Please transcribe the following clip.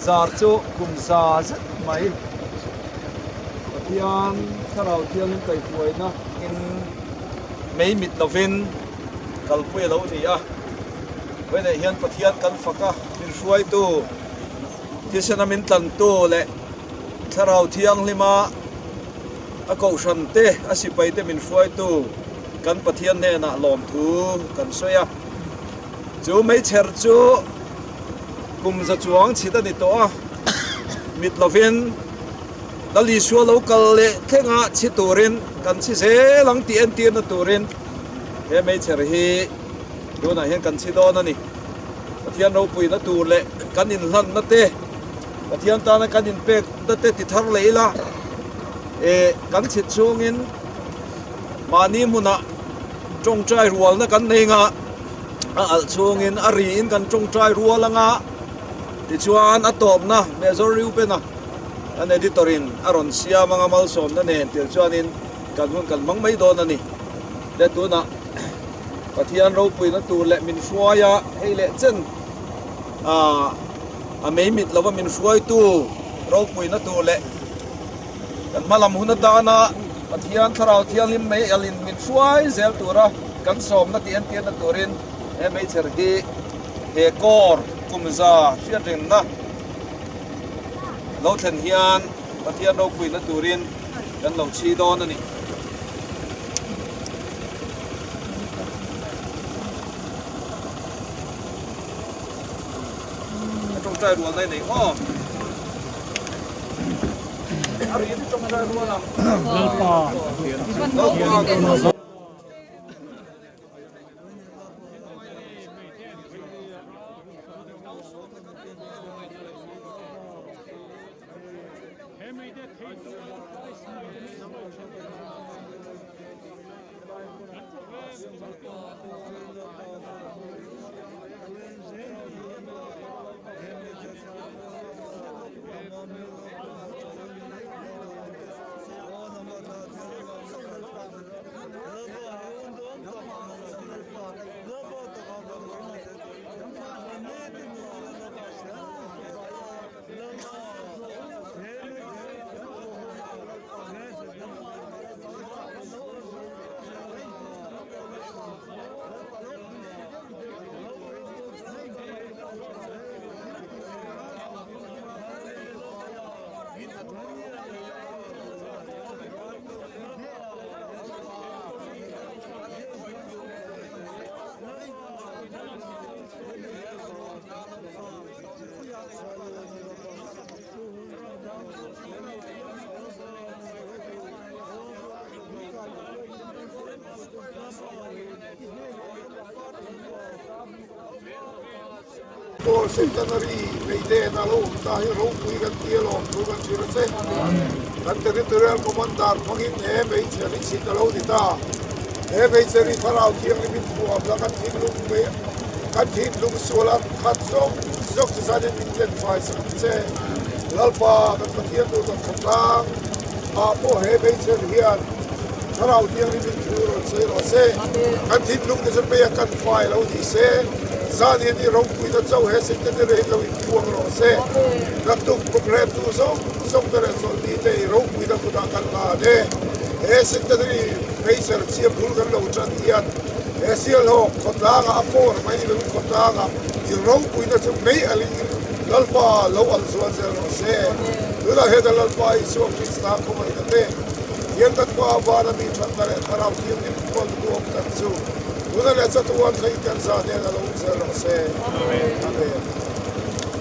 Zar chu kum za zet mai Pathian Thlarau Thianghlim kaihhruaina in mei mit lovin kalpui a lo ni a. Vawiinah hian Pathian kan fak a, min hruaitu, thisena min tlantu leh Thlarau Thianghlima a kohhran te, a sipai te min hruaitu kan Pathian hnenah lawmthu kan sawi a. Chu meichher chu kum za chuang chhit a ni tawh a, mit lovin Lal Isua lo kal leh thlenga chhi turin kan chhi zel ang tih entirna turin he meichher hi tunah hian kan chhi dawn a ni. Pathian ropuina tur leh kan inhlanna te, Pathian tana kan inpekna te ti thar leh ila, eh kan chhit chhungin mahni hmunah tawngtai rualna kan nei nga, a alh chhungin a riin kan tawngtai rual anga, tichuan a tawpna Major Reuben-a kan editor-in a rawn siam anga malsawmna nen tir chuanin kan hun kan hmang mai dawn a ni. Le tunah Pathian ropuina tur leh min hruai a, hei leh chen a mei mit lova min hruaitu ropuina tur leh kan hma lam hun atana Pathian Thlarau Thianghlim mei alin min hruai zel tura kan sawmna tih entirna turin he meichher hi he kawr kumza hriatrengna lo thlen hian Pathian ropuina turin kan lo chhi dawn a ni. A tawngtai rual na i nei maw? A ri in tawngtai rual ang. Lalpa. Lalpa. Paul Centenary Mayday a lo awm ta hi ropui kan ti alawm thu kan hrilh a che. Kan Territorial Commander hmangin he hmeichhe ri chhit a lo ni ta. He hmeichhe ri thlarau thianghlimin thuam la kan thinlung mai kan thinlung sual a khat zawk zawk chi zanin min len fai sak ang che. Lalpa kan Pathian tur kan khawtlang ah pawh he hmeichhe ri hian thlarau thianghlimin thu rawn sawi rawh se. Kan thinlung te chu hmei a kan fai lo ni se. Zan hian i ropuina chauh he Centenary hi lo inphuang rawh se. Naktuk programme tu zawng zawng te leh chawlhni te i ropuina kutah kan hlan e. He Centenary hmeichher chiam bul kan lo tan hian he Sialhawk khawtlangah a kawr mai ni lovin khawtlangah i ropuina chu mei alin Lalpa lo alh zual zel rawh se. Tunah hian a Lalpa Isua Krista khawngaihna te hian kan Pa vana mi thatna leh Thlarau Thianghlim khualtu awm tak chu Tuna leh chatuan thleng kan za nen a lo awm zel rawh se. Amen.